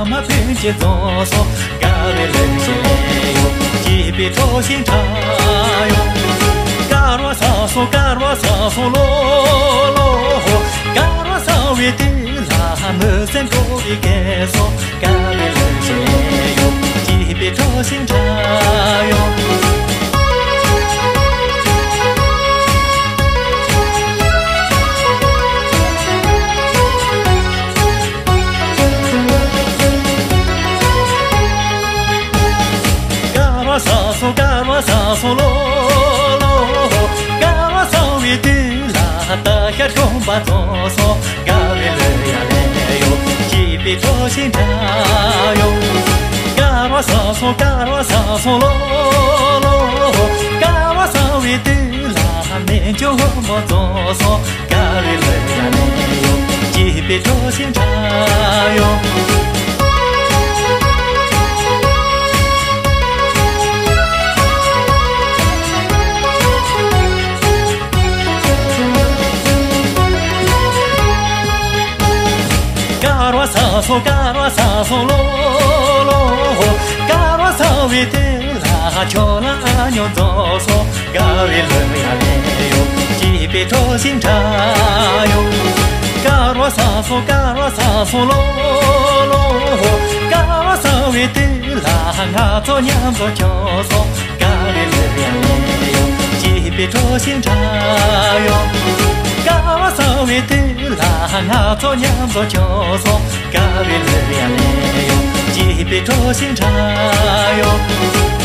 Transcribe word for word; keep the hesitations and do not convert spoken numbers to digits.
མ་ཕན་ཆད་རྫོགས་སོང་། དགའ་བའི་ལྷ་ཞལ་ཡོད། སྐྱིད་པའི་གྲོ་བཞིན་འཁྲབ་ཡོད། དཀར་བ་བཟང་སོང་། དཀར་བ་བཟང་སོང་། ལོ་ལོ། དཀར་བ་བཟང་བའི་དུས་ལ་མི་སེམས་འགྲོ་བའི་སྐལ་སོང་། དཀར་བའི་ལྷ་ཞལ་ཡོད། སྐྱིད་པའི་གྲོ་བཞིན་འཁྲབ་ཡོད། དཀར་བ་བཟང་སོང་། དཀར་བ་བཟང་སོང་། ལོ་ལོ། དཀར་བ་བཟང་བའི་དུས་ལ་རྟ་ཤ་སྒྲོམ་པ་རྫོགས་སོང་། དགའ་བའི་ལྷ་ཡར་ལེན་ཡོད། སྐྱིད་པའི་གྲོ་བཞིན་འཁྲབ་ཡོད། དཀར་བ་བཟང་སོང་། དཀར་བ་བཟང་སོང་། ལོ་ལོ། དཀར་བ་བཟང་བའི་དུས་ལ་སྨན་ལྗོངས་སྔོན་མོ་རྫོགས་སོང་། དཀར་བའི་ལྷ་ཡར་ལེན་ཡོད། སྐྱིད་པའི་གྲོ་བཞིན་འཁྲབ་ཡོད། དཀར་བ་བཟང་སོང་། དཀར་བ་བཟང་སོང་། ལོ་ལོ། དཀར་བ་བཟང་བའི་དུས་ལ་ཁྱོད་ལ་ཨ་ཉོ་རྫོགས་སོང་། དགའ་བའི་ལྷ་ཡར་ལེན་ཡོད། སྐྱིད་པའི་གྲོ་བཞིན་འཁྲབ་ཡོད། དཀར་བ་བཟང་སོང་། དཀར་བ་བཟང་སོང་། ལོ་ལོ། དཀར་བ་བཟང་བའི་དུས་ལ་ང་ཚོ་མཉམ་དུ་འཁྱོག་སོང་། དཀར་བའི་ལྷ་ཡར་ལེན་ཡོད། སྐྱིད་པའི་གྲོ་བཞིན་འཁྲབ་ཡོད། དཀར་བ་བཟང་བའི་དུས་ལ་ང་ཚོ་མཉམ་དུ་འཁྱོག་སོང་། དཀར་བའི་ལྷ་ཡར་ལེན་ཡོད། སྐྱིད་པའི་གྲོ་བཞིན་འཁྲབ་ཡོད།